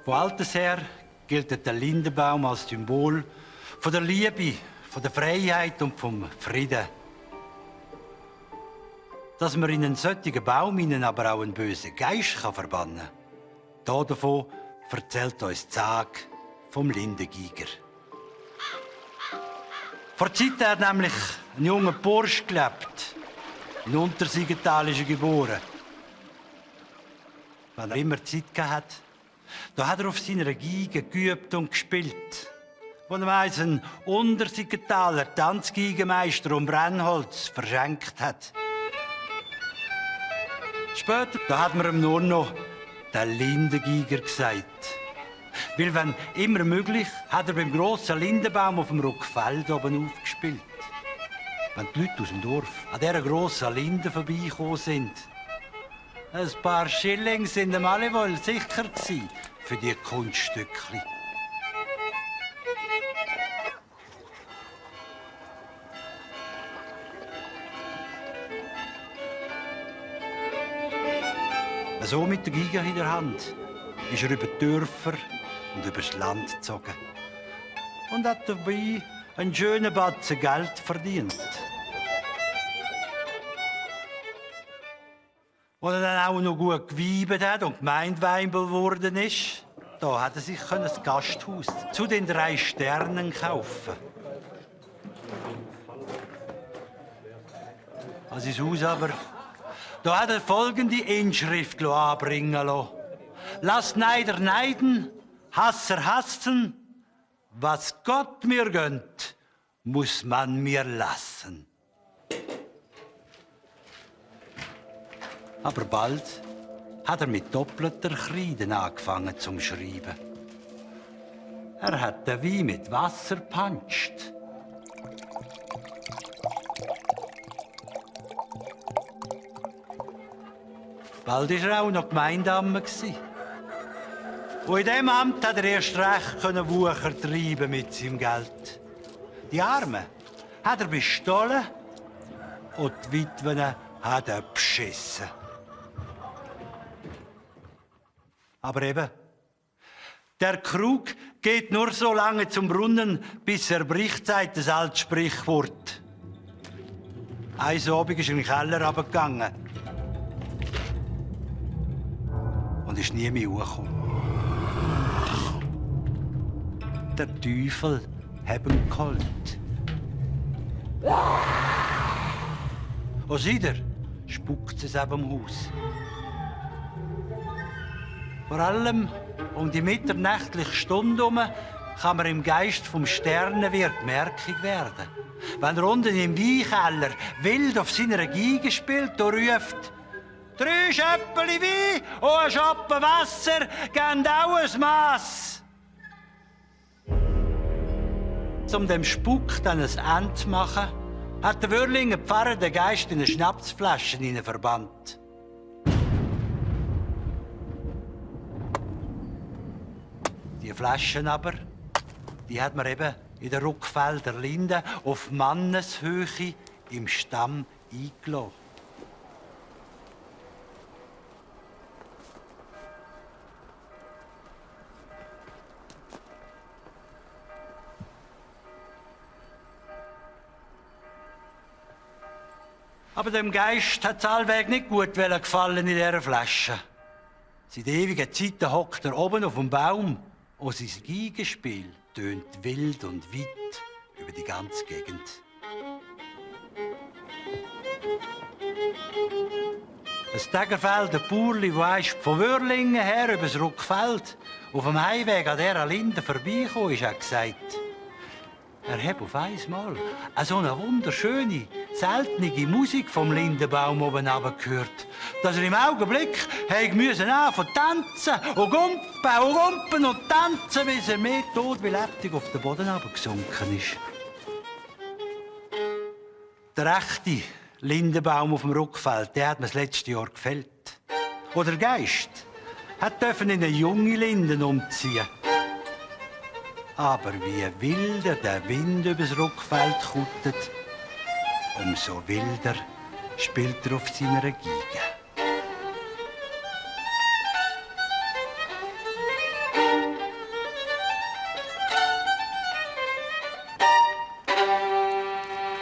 Von alters her gilt der Lindenbaum als Symbol von der Liebe, von der Freiheit und vom Frieden. Dass man in einen solchen Baum aber auch einen bösen Geist verbannen kann. Davon erzählt uns die Sage vom Lindengeiger. Vor Zeiten hat nämlich ein junger Bursch gelebt. In Untersiggenthal ist er geboren. Wenn er immer Zeit hatte, da hat er auf seiner Geige geübt und gespielt. Als ihm einst ein Untersiggenthaler Tanzgeigenmeister um Brennholz verschenkt hat. Später da hat man ihm nur noch den Lindengeiger gesagt. Weil, wenn immer möglich, hat er beim grossen Lindenbaum auf dem Ruckfeld oben aufgespielt. Wenn die Leute aus dem Dorf an dieser grossen Linde vorbeigekommen sind, ein paar Schilling sind ihm alle wohl sicher gewesen für die Kunststückchen. So mit der Geige in der Hand ist er über die Dörfer und über das Land gezogen. Und hat dabei einen schönen Batzen Geld verdient. Als er dann auch noch gut geweibet hat und Gemeindeweibel geworden ist, da hat er sich das Gasthaus zu den 3 Sternen kaufen. An sein Haus aber, da hat er folgende Inschrift anbringen lassen. Lass Neider neiden, Hasser hassen. Was Gott mir gönnt, muss man mir lassen. Aber bald hat er mit doppelter Kreide angefangen zum Schreiben. Er hat den Wein mit Wasser gepanscht. Bald war er auch noch Gemeindeammer. Und in diesem Amt hat er erst recht Wucher treiben mit seinem Geld. Die Armen hat er bestohlen und die Witwen hat er beschissen. Aber eben, der Krug geht nur so lange zum Brunnen, bis er bricht, sagt das alte Sprichwort. Eines Abends ist er in den Keller runtergegangen und ist nie mehr hochgekommen. Der Teufel hat ihn geholt. Und seht ihr, spuckt es eben im Haus. Vor allem um die mitternächtliche Stunde herum kann man im Geist vom Sternenwirt merkig werden. Wenn er unten im Weinkeller wild auf seiner Geige spielt und ruft: 3 Schöppeli Wein und ein Schoppen Wasser, gebt auch ein Mass. Um dem Spuk dann ein Ende zu machen, hat der Würlinger Pfarrer den Geist in eine Schnapsflasche verbannt. Die Flaschen aber, die hat man eben in der Ruckfelder Linde auf Manneshöhe im Stamm eingelassen. Aber dem Geist hat es allweg nicht gut gefallen in dieser Flasche. Seit ewigen Zeiten hockt er oben auf dem Baum und sein Geigenspiel tönt wild und weit über die ganze Gegend. Ein Tegerfelder Bauerli, das von Wörlingen her über das Ruckfeld auf dem Heimweg an dieser Linde vorbeigekommen ist, hat gesagt, er hat auf einmal so eine wunderschöne, seltene Musik vom Lindenbaum oben gehört, dass er im Augenblick anfangen tanzen und gumpen und tanzen, bis er mehr tot wie lebendig auf den Boden gesunken ist. Der echte Lindenbaum auf dem Ruckfeld, der hat mir das letzte Jahr gefällt. Und der Geist durfte in eine junge Linden umziehen. Aber wie wilder der Wind übers Ruckfeld kutet, umso wilder spielt er auf seiner Geige.